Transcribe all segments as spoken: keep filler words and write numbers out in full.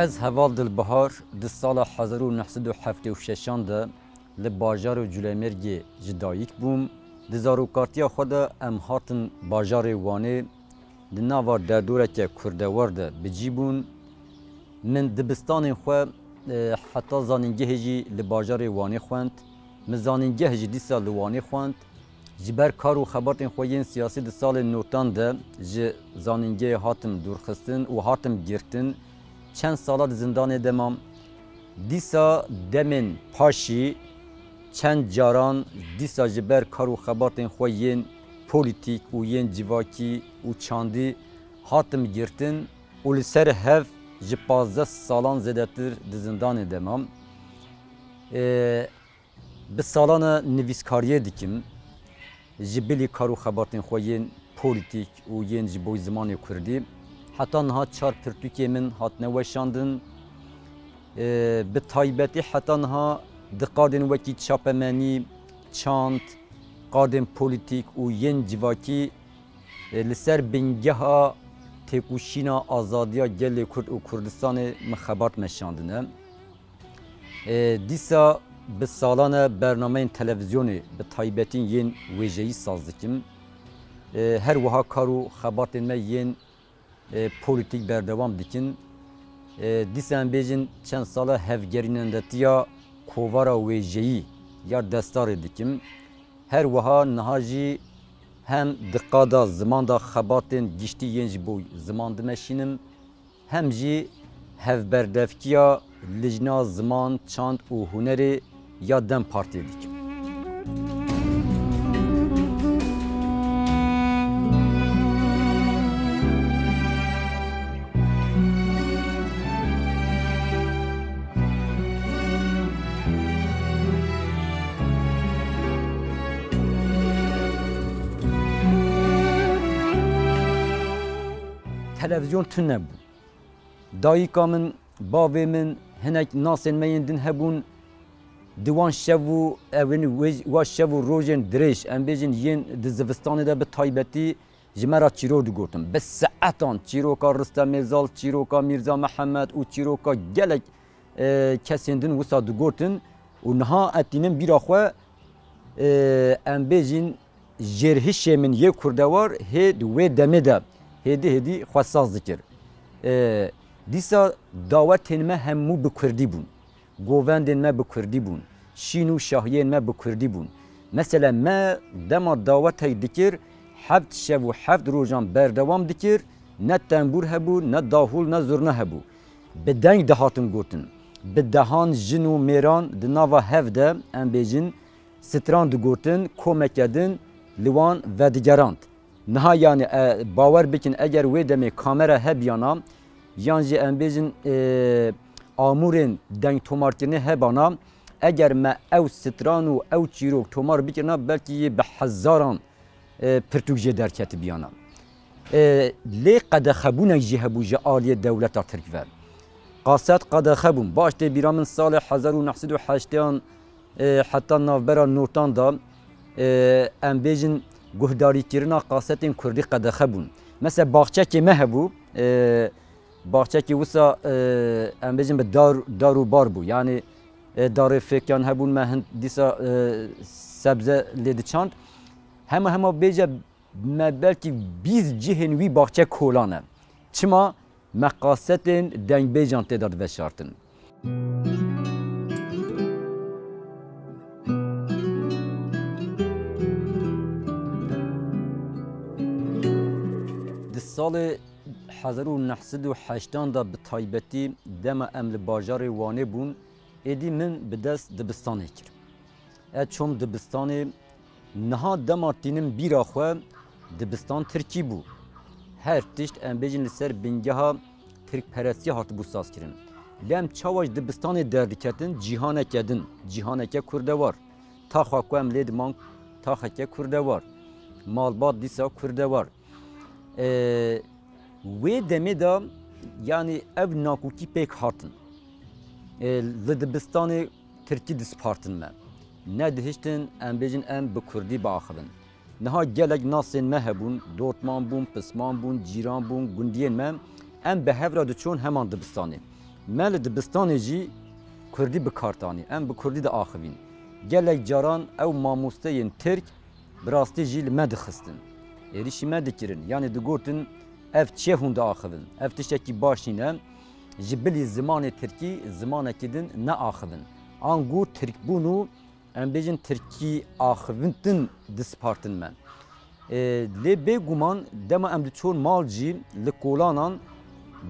Ez Heval Dilbihar di sala hezar û neh sed û heftê û şeşan de li bajarê Culemêrgê ji dayik bûm. Di zarokatiya xwe de em hatin bajarê Wanê, di nava derdoreke kurdewar de bi cî bûn. Min dibistanên xwe, e, heta zanîngehê jî li bajarê Wanê xwend. Min zanîngeh jî dîsa li Wanê xwend. Ji ber kar û xebatên xwe yên siyasî di salên notan de ji zanîngehê hatim dûrxistin û hatim girtin. Çend sala di zindanê de mam. Dîsa demên paşî çend caran dîsa ji ber kar û xebatên xwe yên polîtîk û yên civakî û çandî hatim girtin û li ser hev ji pazdeh salan zêdetir di zindanê de mam. Ê, Bi salan e nivîskariyê dikim. Ji bilî kar û xebatên xwe yên polîtîk û yên ji bo zimanê kurdî, heta niha çar pirtûkê min hatine weşandin. Ê, bi taybetî heta niha di qadên wekî çapemenî, çand, qadên polîtîk û yên civakî, ê, li ser bingeha têkoşîna azadiya gelê Kurd û Kurdistanê min xebat meşandine. Ê, dîsa bi salan e bernameyên televîzyonê, bi taybetî yên wêjeyî saz dikim. Ê, her wiha kar û xebatên me yên, ê, polîtîk berdewam dikin. Ê, dîsa em bêjin çend sal e hevgerînendetiya kovara wêjeyî ya Destarê dikim. Her wiha niha jî hem di qada ziman de xebatên giştî yên ji bo ziman dimeşînim, hem jî hevberdevkiya Lijna Ziman, Çand û Hunerê ya DEM Partiyê dikim. Televîzyon tune bû. Dayika min, bavê min, hinek nasên me yên din hebûn. Di wan şev û ewên wê, wa şev û rojên dirêj, em bêjin yên di zivistanê de bi taybetî ji me re çîrok digotin. Bi saetan çîroka Ristemê Zal, çîroka Mîrza Mihemed û çîroka gelek, e, kesên din wisa digotin. Û niha ez tînim bîra xwe, e, em bêjin, jêrhişê min yê kurdewar hê di wê demê de hêdî hêdî xwe saz dikir. E, dîsa dawetên me hemû bi kurdî bûn. Govendên me bi kurdî bûn. Şîn û şahiyên me bi kurdî bûn. Mesela me dema dawetek dikir, heft şev û heft rojan berdewam dikir, ne tembûr hebû, ne dahûl, ne zurna hebû. Bi deng dihatin gotin. Bi dehan jin û mêran di nava hev de, em bêjin, stran digotin, komeke din li wan vedigerand. Niha, yanî, e, bawer bikin, eger wê demê kamera hebiyana, yan jî em bêjin, e, amûrên dengtomarkirinê hebana, eger me ew stran û ew çîrok tomar bikirina, belkî yê bi hezaran, e, pirtûk jê derketibiyana. E, lê qedexebûnek jî hebû ji aliyê dewleta Tirk ve. Qaset qedexe bûn. Baş tê bîra min salê hezar û neh sed û heştêyan, e, heta navbera notan de, e, em bêjin guhdarîkirina qasetên kurdî qedexe bûn. Mesela baxçekê me hebû, e, baxçekê wisa, e, em bêjin bi dar, dar û bar bû. Yanî, e, darê fêkiyan hebûn, me hin dîsa, e, sebze lê diçand. Hema hema bêje me belkî bîst cihên wî baxçe kolan e. Çima? Me qasetên dengbêjan tê de diveşartin. Di salê hezar û neh sed û heştan de bi taybetî dema em li bajarê Wanê bûn, êdî min bi dest dibistanê kir. Ez çûm dibistanê, niha dema tînim bîra xwe, dibistan tirkî bû. Her tişt, em bêjin, li ser bingeha tirkperestiyê hatibû sazkirin. Lê em çawa ji dibistanê derdiketin, cîhaneke din, cîhaneke kurdewar. Taxa ku em lê diman, taxeke kurdewar. Malbat dîsa kurdewar. Ee, wê demê de, yanî, ev nakokî pêk hatin. Ee, li dibistanê tirkî dispartin me. Nedihiştin, em bêjin, em bi kurdî biaxivin. Niha gelek nasên me hebûn, dotman bûn, pisman bûn, cîran bûn, gundiyên me, em bi hev re diçûn heman dibistanê. Me li dibistanê jî kurdî bi kar tanî. Em bi kurdî diaxivîn. Gelek caran ew mamosteyên tirk bi rastî jî li me dixistin. Êrîşî me dikirin. Yanî digotin, ev çi ye hûn diaxivin? Ev tiştekî baş nîne. Ji bilî zimanê tirkî zimanekî din neaxivin. Ango tirkbûn û em bêjin tirkî axivin din dispartin me. E, lê bêguman dema em diçûn mal jî li kolanan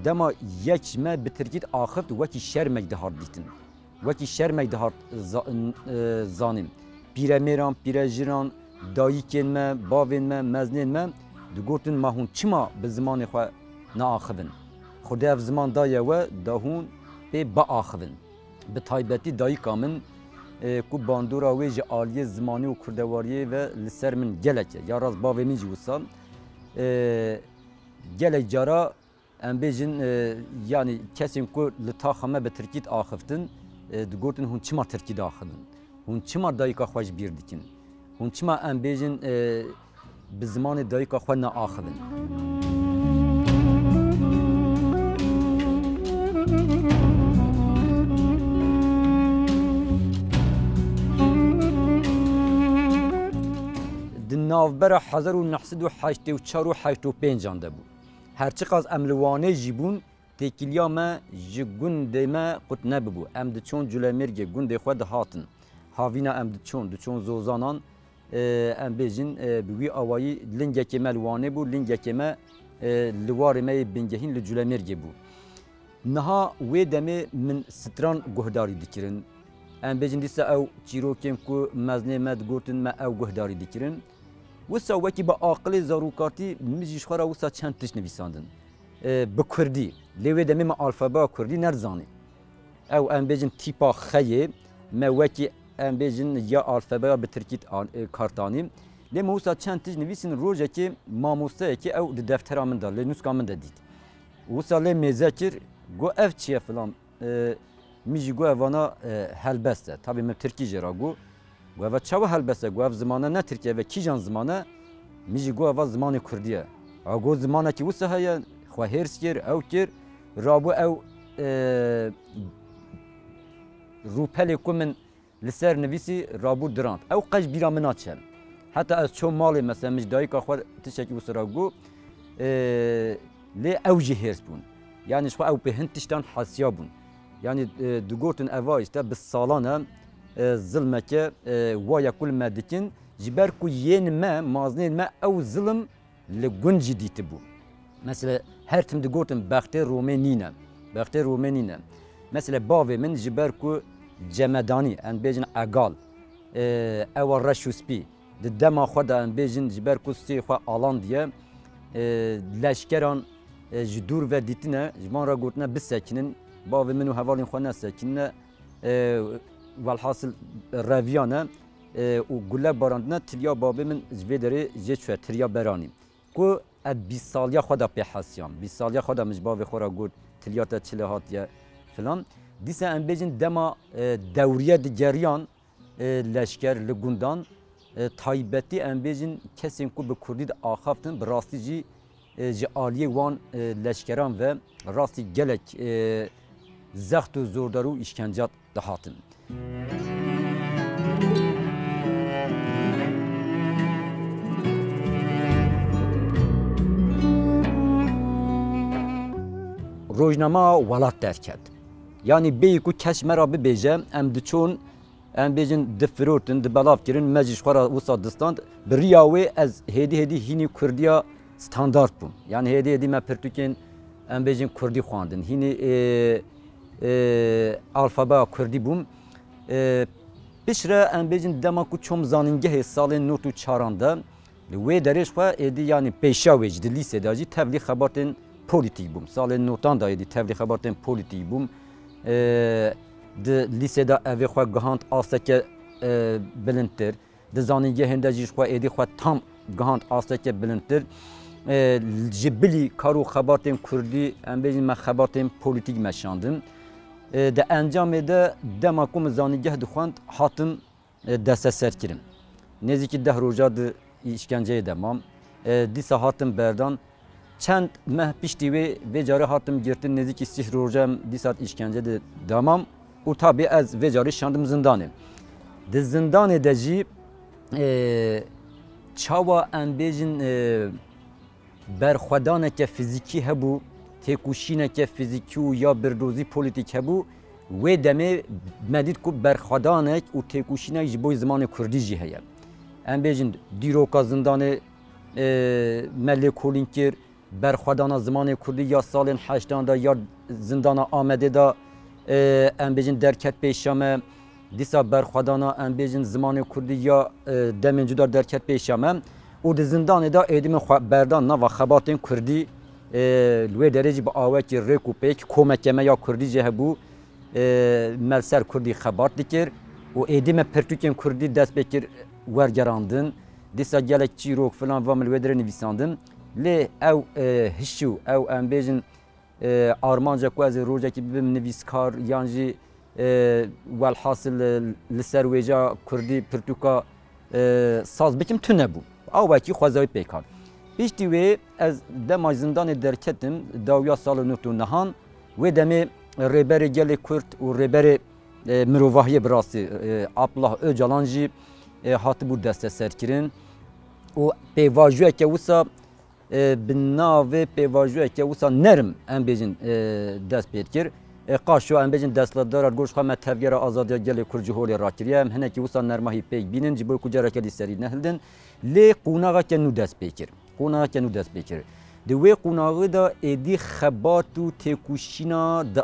dema yek ji me bi tirkî diaxift wekî şermek dihart dîtin. Wekî şermek dihart za-, e, zanîn. Pîremêran, pîrejiran, dayikên me, bavên me, meznên me digotin, ma hûn çima bi zimanê xwe naaxivin? Xwedê ev ziman daye we, da hûn pê biaxivin. Bi taybetî dayika min, e, ku bandora wê ji aliyê zimanî û kurdewariyê ve li ser min gelek e. Ya rast bavê min jî wisa, e, gelek cara em bêjin, e, yanî kesên ku li taxa me bi tirkî diaxiftin, e, digotin, hûn çima tirkî diaxivin? Hûn çima dayika xwe ji bîr dikin? Hûn çima em bêjin, e, bi zimanê dayika xwe neaxivin? Di navbera hezar û neh sed û heştê û çar û heştê û pêncan de bû. Her çiqas em li Wanê jî bûn, têkiliya me ji gundê me qut nebibû. Em diçûn Culemêrgê gundê xwe dihatin. Havîna em diçûn, diçûn Zozanan, e, em bêjin, e, bi wî awayî lingekê me li Wanê bû, lingekê me, e, li warê me yê bingehîn li Culemêrgê bû. Niha wê demê min stran guhdarî dikirin. Em bêjin dîsa ew çîrokên ku meznê me digotin me ew guhdarî dikirin. Wisa wekî bi aqilê zarokatî min jî ji xwe re wisa çend tişt nivîsandin. E, bi kurdî. Lê wê demê me alfabeya kurdî nedizanî. Ew em bêjin tîpa xeyê me wekî em bêjin ya alfabeya bi tirkî an-, e, kar tanî. Lê me wisa çend tişt nivîsîn, rojekê mamosteyekê ew di deftera min de, lê nûska min de dît. Wisa lê mêze kir, got, ev çi ye filan. E, min jî got, ev vana, e, helbest e. Tabî min tirkî jê re got. Got, eva çawa helbest e? Got, ev zimane ne tirkî ye, eve kîjan zimane? Min jî got, eva zimanê kurdî ye. A got, zimanekî wisa heye, xwe hêrs kir, ew kir, rabû ew, e, rûpelê ku min li ser nivîsî rabû dirand. Ew qeş bîra min naçe. Heta ez çûm malê, mesela min ji dayika xwe tiştekî wisa re got, e, lê ew jî hêrs bûn. Yanî ji xwe ew pê hin tiştan hesiya bûn. Yanî, e, digotin eva îşte bi salan e, e, zilmeke, e, wa ye ku li me dikin, ji ber ku yên me, maznên me ew zilm li gund jî dîtibû. Mesela her tim digotin bextê Romê nîne. Bextê Romê nîne. Mesela bavê min ji ber ku cemedanî, em bêjin egal, e, ewa reş û spî, di dema xwe de em bêjin ji ber ku stûyê xwe alandiye, e, leşkeran, e, ji dûr ve dîtine, ji van re gotine bisekinin, bavê min û hevalên xwe nesekinine, e, welhasil reviyane, e, û gule barandine, tiliya bavê min ji vê derê jê çûye, tiliya beranî. Ku ez bîst saliya xwe de pê hesiyan, bîst saliya xwe de min ji bavê xwe re got, tiliya te çi lê hatiye filan. Dîsa em bêjin dema, e, dewriye digeriyan, e, leşker li gundan, e, taybetî em bêjin kesên ku bi kurdî diaxaftin, bi rastî jî, e, ji aliyê wan, e, leşkeran ve rastî gelek, e, zext û zordar û îşkenca dihatin. Rojnama welat derket. Yanî bêyî ku kes me re bibêje, em diçûn, em bêjin difirotin, di belav kirin, me jî ji xwe re wisa distand. Bi riya wê ez hêdî hêdî hînî kurdiya standart bûm. Yanî hêdî hêdî me pirtûkên, em bêjin, kurdî xwendin. Hînî, e, e, alfabeya kurdî bûm. E, piştre em bêjin dema ku çûm zanîngehê salên nod û çaran de, li wê derê ji xwe êdî, yanî pêşiya wê jî di lîsê de jî tevlî xebatên polîtîk bûm. Salên notan de êdî tevlî xebatên polîtîk bûm. E, di lîsê de evê xwe gihand asteke, e, bilindtir. Di zanîngehên de jî ji xwe êdî xwe tam gihand asteke bilindtir. E, ji bilî kar û xebatên kurdî, em bêjin me xebatên polîtîk meşandin. E, di encamê de dema ku min zanîngeh dixwend, hatim, e, desteserkirin. Nêzîkî deh roja di îşkenceyê de mam. E, dîsa hatim berdan. Çend meh piştî wê, vê carê hatim girtin, nêzîkî sîh rojan dîsa îşkence de damam û tabî ez vê carê şandim zindanê. Di zindanê de jî, e, çawa em bêjin, e, berxwedaneke fizîkî hebû, têkoşîneke fizîkî û ya birdozî polîtîk hebû, wê demê me dît ku berxwedanek û têkoşînek ji bo zimanê kurdî jî heye. Em bêjin dîroka zindanê, e, me lêkolîn kir, berxwedana zimanê kurdî ya salên heştan de ya zindana Amedê de, e, em bêjin derket pêşiya me. Dîsa berxwedana, em bêjin, zimanê kurdî ya, e, demên cuda derket pêşiya me û di zindanê de êdî min xwe berdan nava xebatên kurdî, e, li wê derê jî bi awekî rêk û pêk komeke me ya kurdî jî hebû, e, me li ser kurdî xebat dikir û êdî me pirtûkên kurdî dest pê kir wergerandin. Dîsa gelek çîrok filan va min li wê derê nivîsandin. Lê ew, e, hişû, ew, em bêjin, e, armanca ku ez ê rojekî bibim nivîskar yan jî, e, welhasil, e, li ser wêjeya kurdî pirtûka, e, saz bikim tune bû. Awekî xwezayî pêk hat. Piştî wê ez dema ji zindanê derketim, dawiya sala nod û nehan, wê demê rêberê gelê Kurd û rêberê, e, mirovahiyê bi rastî, e, Abdullah Ocalan jî, e, hatibû desteserkirin û pêvajoyeke wisa, e, bi navê pêvajoyeke wisa nerm, em bêjin, e, dest pê dikir. E, qaşo, em bêjin, desthilatdara goş xwe me tevgera azadiya gelê Kurd ji holê rakiriye. Em hinekî wisa nermahî pêk bînin, ji bo ku careke dî serî nehildin. Lê qonaxeke nû dest pê kir. Qonaxeke nû dest pê kir. Di wê qonaxê de êdî xebat û têkoşîna di,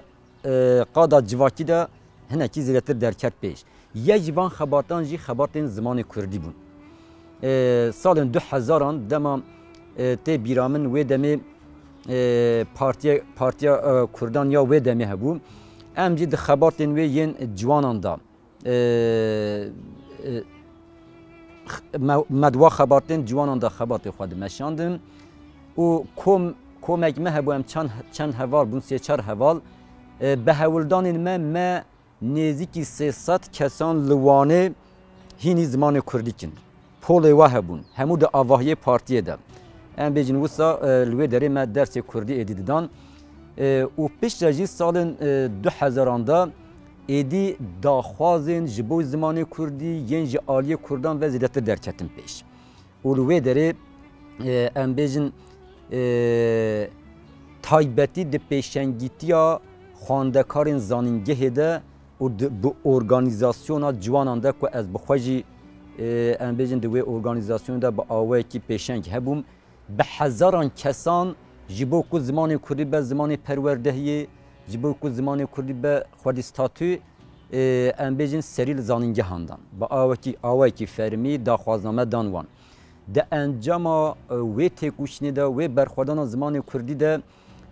e, qada civakî de hinekî zêdetir derket pêş. Yek ji van xebatan jî xebatên zimanê kurdî bûn. E, salên du hezaran dema, e, tê bîra min, wê demê, e, partiye-, partiya, e, kurdan ya wê demê hebû. Em jî di xebatên wê yên ciwanan de, e, e, x-, me, me di wa xebatên ciwanan de xebatê xwe dimeşandin û kom-, komek me hebû, em çend, çend heval bûn, sê çar heval, e, bi hewldanên me, me nêzîkî sê sed kesan li Wanê hînî zimanê kurdî kin. Polê we hebûn. Hemû di avahiyê partiyê de. Em bêjin wisa, e, li wê derê me dersê kurdî êdî didan. E, û piştre jî salên, e, du hezaran de êdî daxwazên ji bo zimanê kurdî yên ji aliyê kurdan ve zêdetir derketin pêş. Û li wê derê, e, em bêjin, e, taybetî di pêşengîtiya xwendekarên zanîngehê de û di, bi organîzasyona ciwanan de ku ez bi xwe jî, e, em bêjin di wê organîzasyonê de bi awayekî pêşeng hebûm, bi hezaran kesan ji bo ku zimanê kurdî be zimanê perwerdehiyê, ji bo ku zimanê kurdî be xwedî statû, e, em bêjin serî li zanîngehan dan. Bi awekî, awayekî fermî daxwazname dan wan. Di encama, e, wê têkoşînê de, wê berxwedana zimanê kurdî de,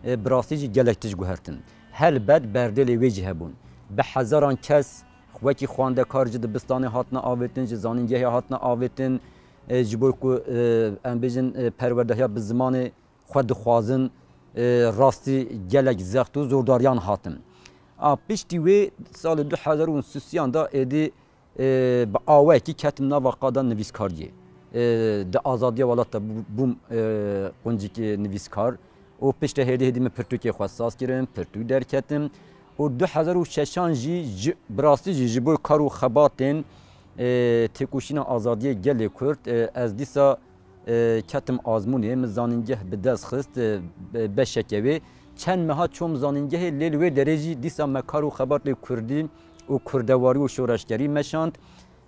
e, bi rastî jî gelek tişt guhertin. Helbet berdêlê wê jî hebûn. Bi hezaran kes wekî xwendekar ji dibistanê hatine avêtin, ji zanîngehê hatine avêtin, e, ji bo ku, e, em bêjin, e, perwerdehiya bi zimanê xwe dixwazin, e, rastî gelek zext û zordariyan hatin. A piştî wê salê du hezar û sêyan de êdî, e, bi awayekî ketim nava qada nivîskariyê. E, di azadiya welat de bû-, bûm, e, quncikê nivîskar û piştre hêdî hêdî min pirtûkê xwe saz kirin, pirtûk derketim û du hezar û şeşan jî ji, bi rastî jî ji bo kar û xebatên, e, têkoşîna azadiyê gelê Kurd, e, ez dîsa e, ketim azmûnê, min zanîngeh bi dest xist, e, be-, beşeke wê. Çend meha çom zanîngehê, lê li wê derê jî dîsa me kar û xebatê kurdî û kurdewarî û şoreşgerî meşand.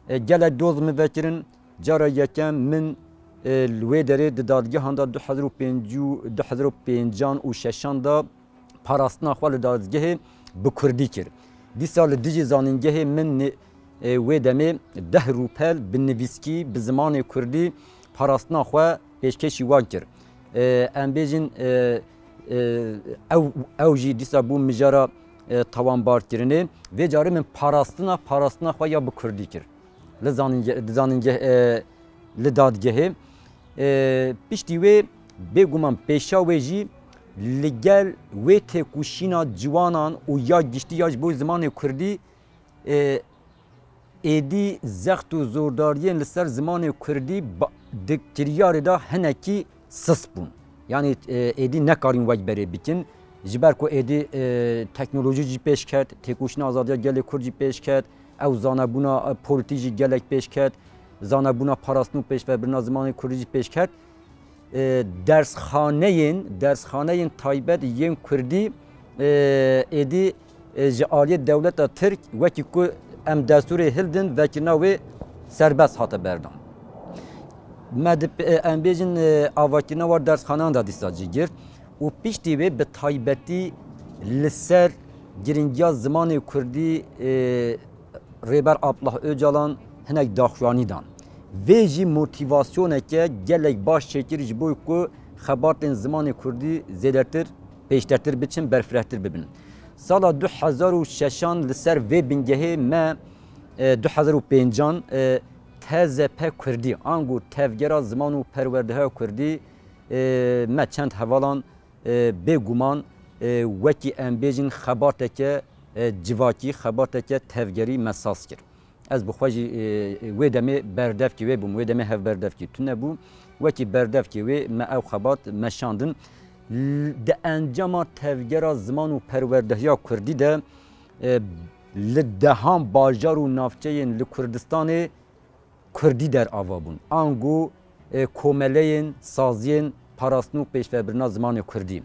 E, gelek doz min vekirin. Cara yekem min, e, li wê derê di dadgehan de du hezar û pêncî û du hezar û pêncan û şeşan de parastina xwe li dadgehê bi kurdî kir. Dîsa li dijî zanîngehê min nê-, e, wê demê deh rûpel bi nivîskî, bi zimanê kurdî parastina xwe pêşkêşî wan kir. E, em bêjin, e, e, ew, ew jî dîsa bû mijara, e, tawanbarkirinê. Vê carê min parastina, parastina xwe ya bi kurdî kir. Li zanînge-, di zanînge-, e, li dadgehê. E, piştî wê bêguman pêşa wê jî li gel wê têkoşîna ciwanan û ya giştî ya ji bo zimanê kurdî, e, êdî zext û zordariyên li ser zimanê kurdî ba-, di kiryarê de hinekî sist bûn. Yanî, e, êdî nekarîn wek berê bikin. Ji ber ku êdî, e, teknolojî jî pêş ket, têkoşîna azadiya gelê Kurd jî pêş ket, ew zanebûna, e, polîtîk jî gelek pêş ket, zanebûna parastin û pêşvebirina zimanê Kurdî jî pêş ket. E, dersxaneyên, dersxaneyên taybet yên Kurdî, e, êdî, e, ji aliyê dewleta Tirk wekî ku em destûrê hildin, vekirina wê serbest hate berdan. Me di, e, em bêjin, e, avakirina war dersxaneyan de dîsa cî girt û piştî wê bi taybetî li ser giringiya zimanê Kurdî, e, Rêber Abdullah Ocalan hinek daxuyanî dan. Vê jî motîvasyoneke gelek baş çêkir ji bo ku xebatên zimanê Kurdî zêdetir, pêştertir biçin, berfirehtir bibin. Sala du hezar û şeşan li ser vê bingehê me, e, du hezar û pêncan, e, T Z P Kurdî, ango Tevgera Ziman û Perwerdehiya Kurdî, e, me çend hevalan, e, bêguman, e, wekî em bêjin xebateke, e, civakî, xebateke tevgerî me saz kir. Ez bi xwe jî, e, wê demê berdevkê wê bûm, wê demê hevberdevkê tune bû. Wekî berdevkê wê me ew xebat meşandin. L-, di encama Tevgera Ziman û Perwerdehiya Kurdî de, e, li dehan bajar û navçeyên li Kurdistanê Kurdî der ava bûn. Ango, e, komeleyên, saziyên parastin û pêşvebirina zimanê Kurdî.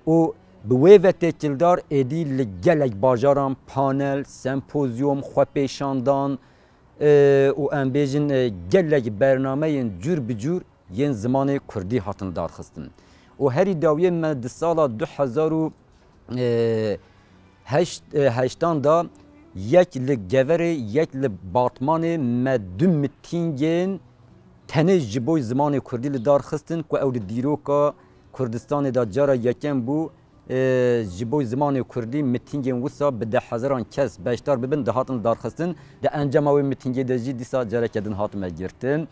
Û bi wê ve têkildar êdî li gelek bajaran panel, sempozyum, xwepêşandan, e, û em bêjin, e, gelek bernameyên cûr bi cûr yên zimanê Kurdî hatin darxistin. Û herî dawiyê me di sala du hezar û, e, heşt, e, heştan de yek li Geverê, yek li Batmanê me du mitîngên tenê ji bo zimanê Kurdî li dar xistin ku ew di dîroka Kurdistanê de cara yekem bû, e, ji bo zimanê Kurdî mitîngên wisa bi deh hezaran kes beşdar bibin, dihatin li dar xistin. Di encama wê mitîngê de jî dîsa careke din hatime girtin.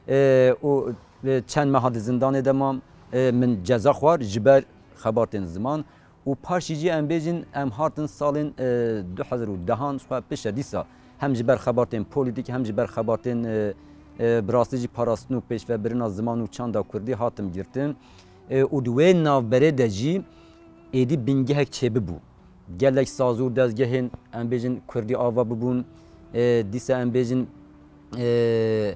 E, û, e, çend meha di zindanê de mam, e, min ceza xwar ji ber xebatên ziman. Û paşî jî em bêjin, em hatin salên, e, du hezar û dehan xwe pişe dîsa hem ji ber xebatên polîtîk, hem ji ber xebatên, e, e, bi rastî jî parastin û pêşvebirina ziman û çanda Kurdî hatim girtin. E, û di wê navberê de jî êdî bingehek çêbibû. Gelek saz û dezgehên, em bêjin, Kurdî ava bibûn. E, dîsa em bêjin, e,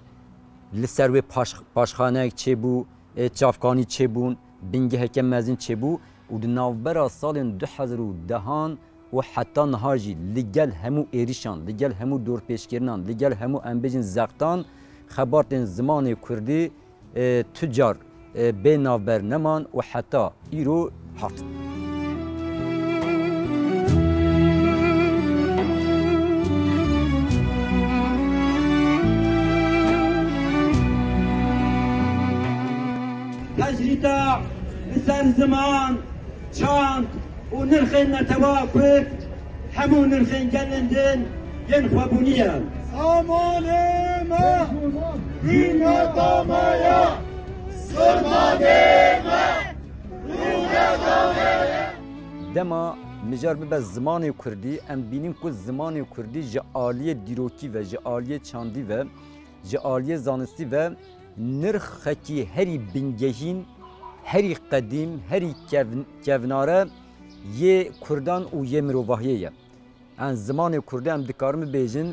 li ser wê paş-, paşxaneyek çêbû, e, çavkanî çêbûn, bingeheke mezin çêbû û di navbera salên du hezar û dehan û heta niha jî li gel hemû êrişan, li gel hemû dorpêçkirinan, li gel hemû, em bêjin, zextan, xebatên zimanê Kurdî, e, tu car, e, bê navber neman û heta îro hatin. Tecrîda li ser ziman, çand û nirxên netewa Kurd, hemû nirxên gelên din yên xwebûnî ye. Samanê me, qîmeta me ye. Simanê me, rûmeta me ye. Dema mijar bibe zimanê Kurdî, em dibînin ku zimanê Kurdî ji aliyê dîrokî ve, ji aliyê çandî ve, ji aliyê zanistî ve nirxekî herî bingehîn, herî qedîm, herî kev-, kevnare yê Kurdan û yê mirovahiyê ye. Em zimanê Kurdî em dikarin bibêjin,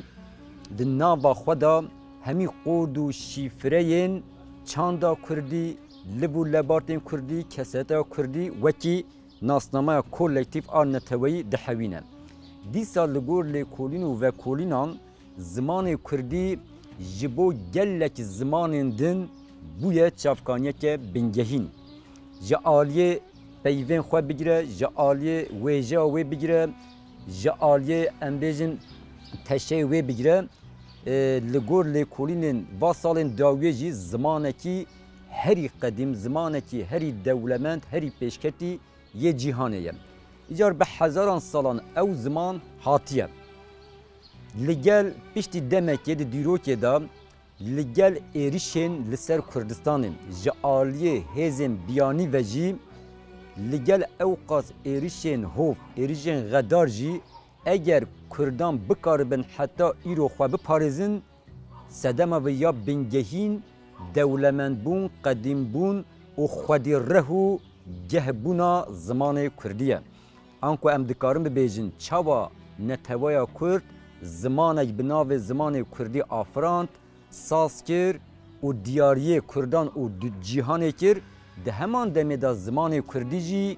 di nava xwe de hemî kod û şîfreyên çanda Kurdî, liv û lebatên Kurdî, keseta Kurdî wekî nasnameya kolektîf a neteweyî dihewîne. Dîsa li gor lêkolîn û vekolînan zimanê Kurdî ji bo gelek zimanên din bûye çavkaniyeke bingehîn. Ji aliyê peyvên xwe bigire, ji aliyê wêjeya wê bigire, ji aliyê, em bêjin, teşeyê wê bigire, e, li gor lêkolînên va salên dawiyê jî zimanekî herî qedîm, zimanekî herî dewlemend, herî pêşketî yê cîhanê ye. Îcar bi hezaran salan ew ziman hatiye. Li gel piştî demekê di dîrokê de li gel êrişên li ser Kurdistanê ji aliyê hêzên biyanî ve jî, li gel ewqas êrişên hov, êrişên xedar jî, eger Kurdan bikaribin heta îro xwe biparêzin, sedema vê ya bingehîn dewlemendbûn, qedîmbûn û xwedî reh û gehbûna zimanê kurdî ye. Anku em dikarin bibêjin çawa neteweya kurd zimanek bi navê zimanê kurdî afirand, saz kir û diyariyê kurdan û du-, cîhanê kir, di heman demê de zimanê kurdî jî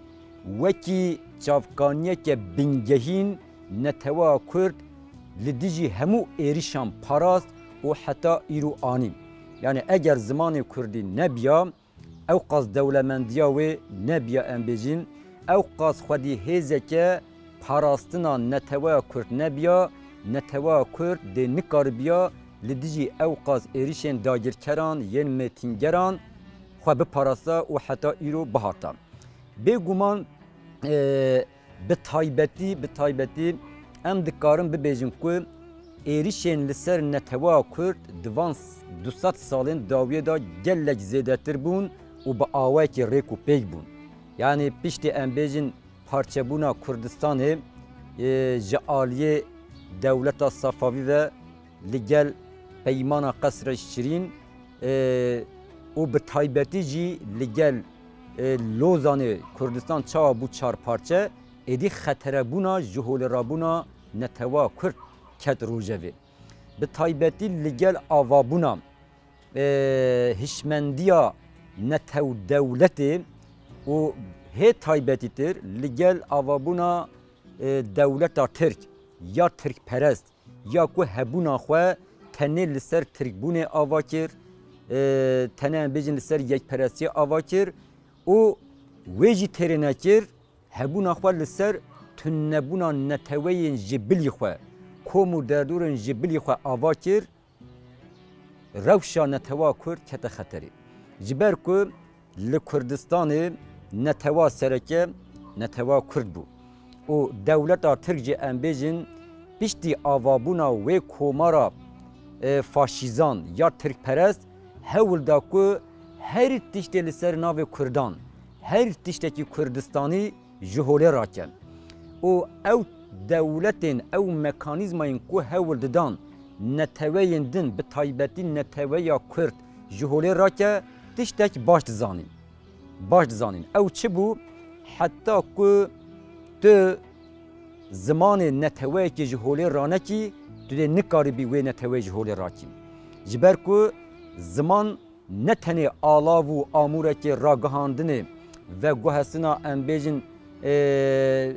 wekî çavkaniyeke bingehîn neteweya kurd li dijî hemû êrîşan parast û heta îro anî. Yanî eger zimanê kurdî nebiya, ewqas dewlemendiya wê nebiya, em bêjin, ewqas xwedî hêzeke parastina neteweya kurd nebiya, neteweya kurd dê nikaribiya li dijî ewqas êrîşên dagirkeran yên mêtîngeran xwe biparasta û heta îro bihata. Bêguman, e, bi taybetî, bi taybetî em dikarin bibêjin ku êrîşên li ser neteweya kurd di van s-, du sed salên dawiyê de gelek zêdetir bûn û bi awayekî rêk û pêk bûn. Yanî piştî em bêjin parçebûna Kurdistanê, e, ji aliyê dewleta Sefavî ve li gel Peymana Qesra Şirîn, e, û bi taybetî jî li gel, e, Lozanê Kurdistan çawa bû çar parçe, êdî xeterebûna ji holêrabûna netewa Kurd ket rojevê. Bi taybetî li gel avabûna, e, hişmendiya netew dewletê û hê taybetîtir li gel avabûna, e, dewleta Tirk ya Tirkperest, ya ku hebûna xwe tenê li ser Tirkbûnê ava kir, e, tenê em bêjin li ser yekperestiyê ava kir û wê jî têrê nekir, hebûna xwe li ser tunebûna neteweyên ji bilî xwe, kom û derdorên ji bilî xwe ava kir, rewşa netewa Kurd kete xeterê. Ji ber ku li Kurdistanê netewa sereke netewa Kurd bû û dewleta Tirk jî, em bêjin, piştî avabûna wê komara, e, faşîzan ya Tirkperest hewl da ku her tiştê li ser navê Kurdan, her tiştekî Kurdistanî ji holê rake. Û ew dewletên, ew mekanîzmayên ku hewl didan neteweyên din, bi taybetî neteweya Kurd ji holê rake, tiştek baş dizanîn. Baş dizanîn. Ew çi bû? Heta ku tu zimanê neteweyekê ji holê ranekî, tu dê nikaribî wê neteweyê ji holê rakî. Ji ber ku ziman ne tenê alav û amûrekê ragihandinê, veguhestina, em bêjin, e,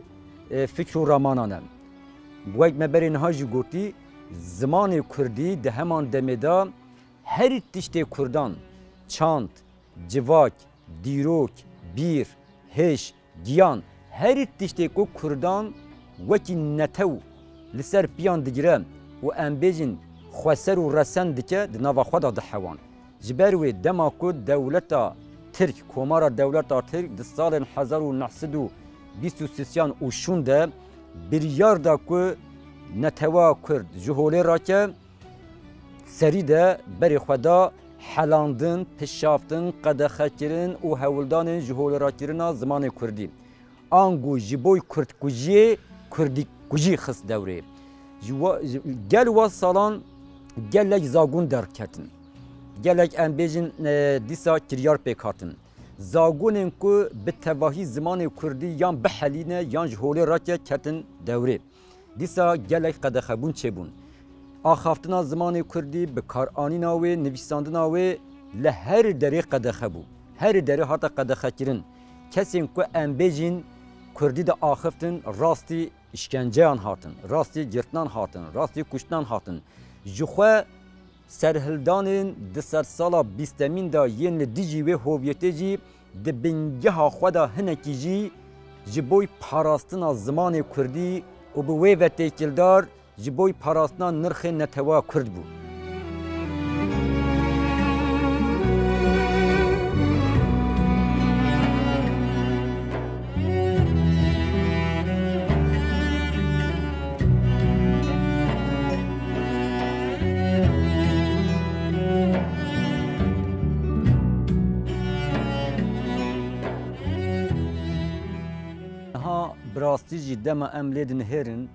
e, fikr û ramanan e. Wek me berê niha jî gotî, zimanê kurdî di heman demê de her tiştê kurdan, çand, civak, dîrok, bîr, hêj, giyan, her tiştê ku kurdan wekî netew li ser piyan digire û, em bêjin, xweser û resen dike, di nava xwe de dihewan. Ji ber wê dema ku dewleta Tirk, komara dewleta Tirk di salên hezar û neh sed û bîst û sêyan û şûn de biryar da ku netewa Kurd ji holê rake, serî de berê xwe da helandin, pişaftin, qedexekirin û hewldanên ji holêrakirina zimanê kurdî. Ango ji bo kurdkujiyê kurdîkujî xist dewrê. Ji wa-, ji, gel wa salan gelek zagon derketin. Gelek, em bêjin, e, dîsa kiryar pêk hatin. Zagonên ku bi tevahî zimanê kurdî yan bihelîne yan ji holê rake ketin dewrê. Dîsa gelek qedexebûn çêbûn. Axaftina zimanê kurdî, bikaranîna wê, nivîsandina wê li her derê qedexe bû. Her derê hate qedexekirin. Kesên ku em bêjin kurdî diaxiftin, rastî îşkenceyan hatin, rastî girtinan hatin, rastî kuştinan hatin. Jixwe serhildanên di sedsala bîstemîn de yên li dijî wê hoviyetê jî di bingeha xwe de hinekî jî ji bo parastina zimanê kurdî û bi wê ve têkildar ji bo parastina nirxê netewa kurd bû. Niha bi rastî jî dema em lê dinihêrin,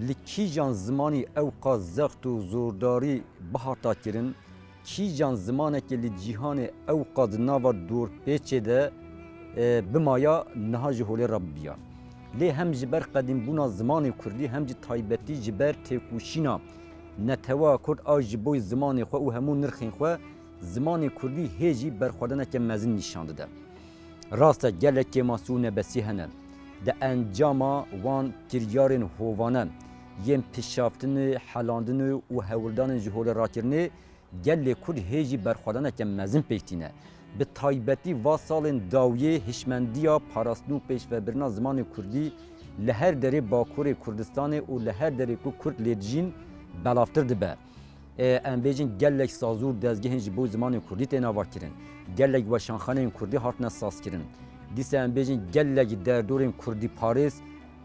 li kîjan zimanî ewqas zext û zordarî bihata kirin, Kîjan zimanekê li cîhanê ew qas di nava dorpêçê de, e, bimaya, niha ji holê re bibiya. Lê hem ji ber qedîmbûna zimanê kurdî, hem jî taybetî ji ber têkoşîna netewa kurd a ji bo zimanê xwe û hemû nirxên xwe, zimanê kurdî hê jî berxwedaneke mezin nîşan dide. Rast e, gelek kêmasî û nebesî hene. Di encama wan kiryarên hovane yên pişaftinê, helandinê û hewldanên ji holê rakirinê gelê kurd hê jî berxwedaneke mezin pêk tîne. Bi taybetî va salên dawiyê hişmendiya parastin û pêşvebirina zimanê kurdî li her derê Bakurê Kurdistanê û li her derê ku kurd lê dijîn belavtir dibe. E, em bêjin gelek sazû û dezgehên ji bo zimanê kurdî tên avakirin. Gelek weşanxaneyên kurdî hatine sazkirin. Dîsa em bêjin gelek derdorên kurdîparêz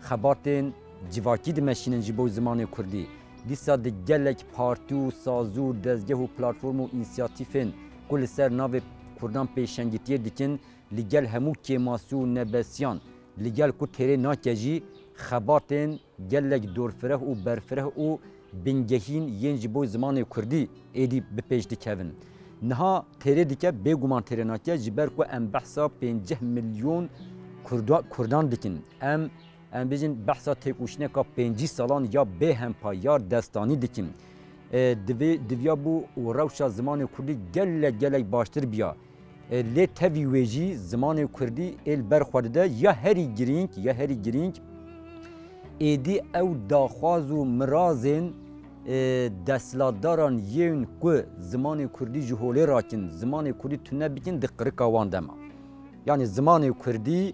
xebatên civakî dimeşînin ji bo zimanê kurdî. Dîsa di gelek partî û sazû û dezgeh û platform û însiyatîfên ku li ser navê kurdan pêşengitiyê dikin, li gel hemû kêmasî û nebesiyan, li gel ku têrê nake jî, xebatên gelek dorfireh û berfireh û bingehîn yên ji bo zimanê kurdî êdî bi pêş dikevin. Niha têrê dike, bêguman têrê nake, ji ber ku em behsa pêncî milyon Kurda-, kurdan dikin. Em, em bêjin behsa têkoşîneka pêncî salan ya bêhempa ya destanî dikin. E, divê, diviya bû û rewşa zimanê kurdî gelek, gelek baştir biya. E, lê tevî wê jî zimanê kurdî ê li ber xwe dide ya herî girîng, ya herî girîng êdî ew daxwaz û mirazên, e, desthilatdaran yên ku zimanê kurdî ji holê rakin, zimanê kurdî tune bikin, di qirika wan de ma. Yanî zimanê kurdî,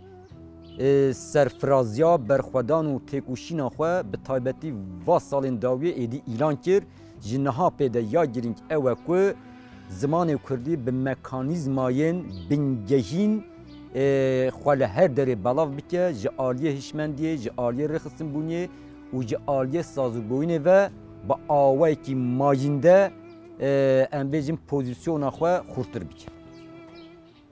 e, serfiraziya berxwedan û têkoşîna xwe bi taybetî va salên dawiyê êdî îlan kir. Ji niha pê de ya girîng ew e ku zimanê kurdî bi mekanîzmayên bingehîn, e, xwe li her derê belav bike, ji aliyê hişmendiyê, ji aliyê rêxistinbûniyê û ji aliyê sazûbûyînê ve bi awayekî mayînde, e, em bêjin, pozîsyona xwe xurtir bike.